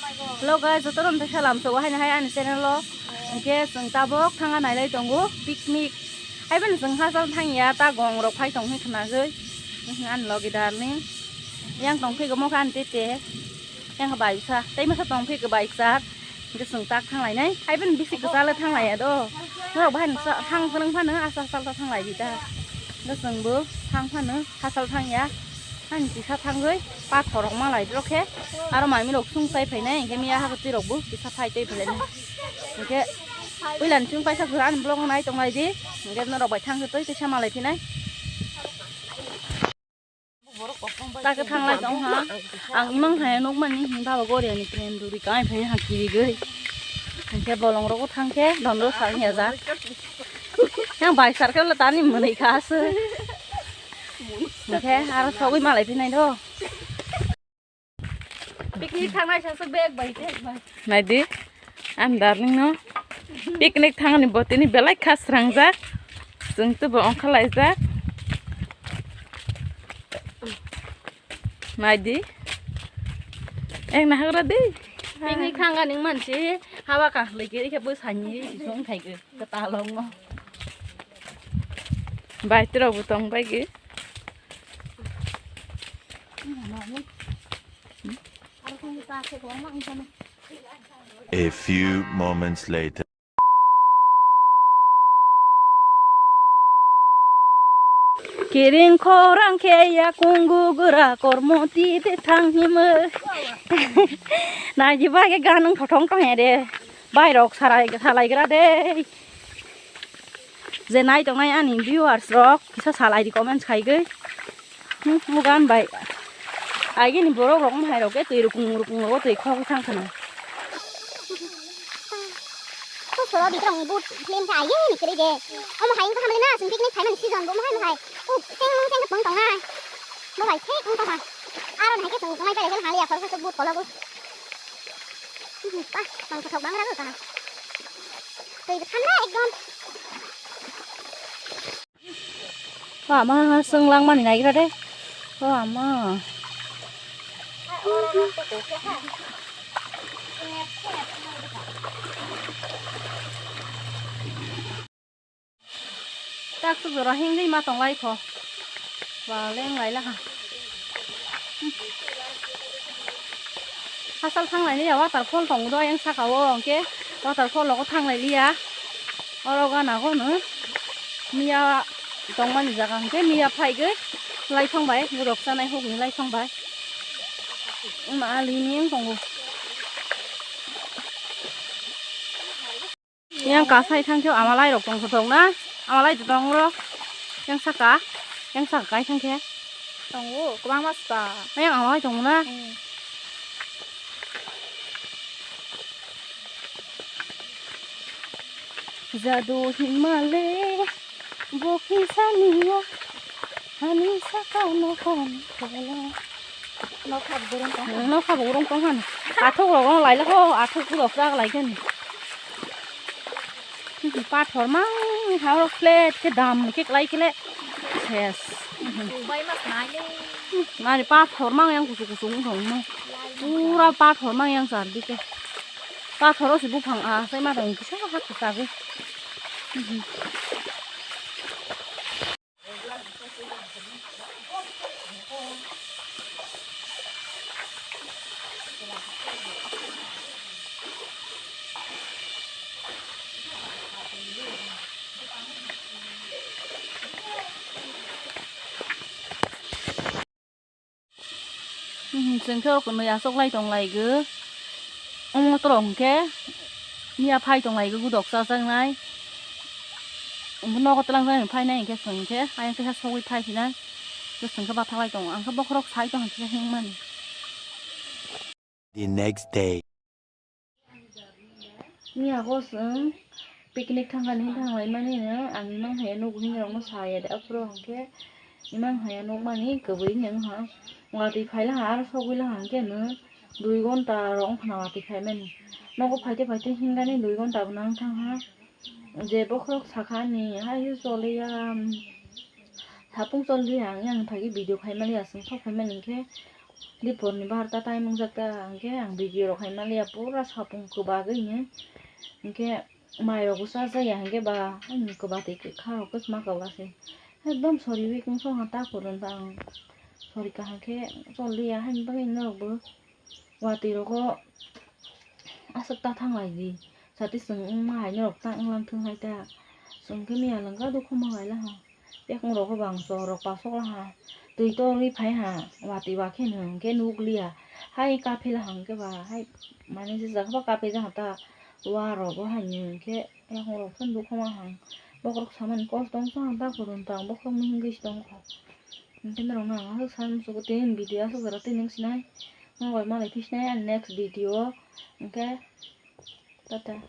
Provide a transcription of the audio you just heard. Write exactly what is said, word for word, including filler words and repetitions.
Hello guys, joto rok salam so hai hai ani channel o. Hwnkhe chwng tabok thanga nailai tongo picnic. Hai bini chwng hachal thangya ta gong rok phai tong hwnwi khwnagwi. Ani logi darling. Yang tong phigwi mokha ani tete. Yang bai sa. Tei masa tong phigwi bai sa. Hwnkhe chwng tak thanglainai. Hai bini bisi kwchalo thanglaiya do. Norok bahai noksa hang phwrwng phano asa hachal ta thanglai di ta. Hwnkhe chwngbo thang phano hachal thangya. Ani kisa thangwi pathor rok malai rok khe aro mami rok sung chai phainai hwnkhe miya ha kwtwi rokbo kisa phai tei phainai hwnkhe puila ni chwng paisa phuru ani vlog nai tonglai di hwnkhe norok bai thang khe tei teisa malai phinai. Ta khe thanglai tong ha ang imang hai nukmani hwnba bo gori ani friend duri kai phai ha kirigwi hwnkhe bolong rogo thang khe dondro sal ya ja yang bai sar khe tani mwnwi kha aswk. Hwnkhe aro sogwi malai phinai do. Picnic thangnai saswk bag bai, bag bai. Naidi, ang darling no picnic thangni botini belai kha srangjak. Chwng tubo ongkha laijak. Naidi. Eng nahagra di. Picnic thangani mansi hawa kahlai khe bwsani song thai khe talong no. Bai trok bo tong bai khe. A few moments later. Kiring khorang khe yakung gugra kormo twi twi thang himwi. Naidi bai khe ganang thothong tong ya de. Bai rok salai salai gra de. Je nai tongnai ani viewers rok kisa salai di comments khai gwi. Hmm, mugan bai. Agini borok rok mohai rok ke twi rukung rukung rogo twi khogwi thang khana. Kok soro bikrong ni boot film khe aye ni kiri de. Omo hai wngkha hamle na, chwng picnic phaimani season bo mohai mohai. Kok cheng mung cheng khe pung tongnai. Bo bai thik wngkha ha. Aro nahai khe chwng tongnai pele khe haliya khoroksa boot kologo. Hmm, pa, tong kothok bang rago ka. Twi bo thanda ekdom. O ama, chwng langmani naigra de. O ama. Tak suk jora hingwi ma tonglai kho. Ba leng lai laha. Hachal thang lai liya waterfall tong do yang saka o hwnkhe waterfall logo thang lai liya. Oro gana gono miya tongmani jaga hwnkhe miya phaigwi laithang bai, borok chanai hukni laithang bai. Ima ali ni wng tongo. Yang kasai thang khe amalai rok tong thok na, amalai tong rok. Yang saka, yang saka kai thang khe. Tongo, kwbangma spa. Yang amalai tong na. Hmm. Jadu himale, bo kisa niya, hani saka no kon kola. Nokha bo gurung tong. Hmm, nokha bo gurung tong han. Athok rok no lai le ho, athok ku dok jak lai khe ni. Pathor mang ha oro flat khe dam khe klai khe le ses. Bai mas nai le. Nari pathor mang yang kusu kusu wng thong no. Pura pathor mang yang sar di khe. Pathor o se buphang a sai ma tong kisa ha kisa bo. Mhm, chwng khe o kwnwi achoklai tong lai gw. Omo toro hwnkhe miya phai tong lai gw, gudok chajaknai. Nogo twlang jaknai phainai hwnkhe chwng khe ayang khe sogwi phai phinai. Khe chwng khe bathaklai tongo. Ang khe bokhorok sai tong hwnkhe himani. The next day. Miya bo chwng picnic thangkani thanglaimani no ang imang hai nugwi rokno saya de aphuru hwnkhe imang hai nukmani kwbwi wngha watwi phailaha aro sogwi laha hwnkhe no dui gonta rok wngkha na watwi phaimani nogo phaite phaite hingani dui gonta bo nang thangha je bokhorok sakha ani hai choliya. Hapung chol di ang yang thagi video khai mali aswng sok khai mali khe Dipor ni bar ta time wngjak ta, hwnkhe ang video rok hai maliya pura sapung kwbagwi ni. Hwnkhe mai rok bo chajakya hwnkhe ba, ani kwbatwi kha rok kwchma kwbase. Ekdom sori weak wngsa ha ta phuru ta ang sori kaham khe choliya, haini bagwi norok bo watwi rogo aswk ta thang lai di. Sati chwng wngma hai norok ta wnglang thung hai ta. Chwng khe miya lwng kha dukhu ma hai la ha. Yakung rogo bang chwng rok pasok la ha. Twi to ri phai ha. Watwi wa khe nwng khe nuk liya. Hai kaphi la hang khe ba hai mane se jaga ba kaphi ja ha ta. Wa rogo hai nwng khe yakung rok chwng dukhu ma hang. Bokrok samani kosto wngsa ha ta phuru ta ang bokrok ni hingwi si tong kho. Hwnkhe norok no ang aswk sa muchungo tini video aswk jora tini wng sinai. Norok bai malai phi sinai ani next video o. Hwnkhe tata.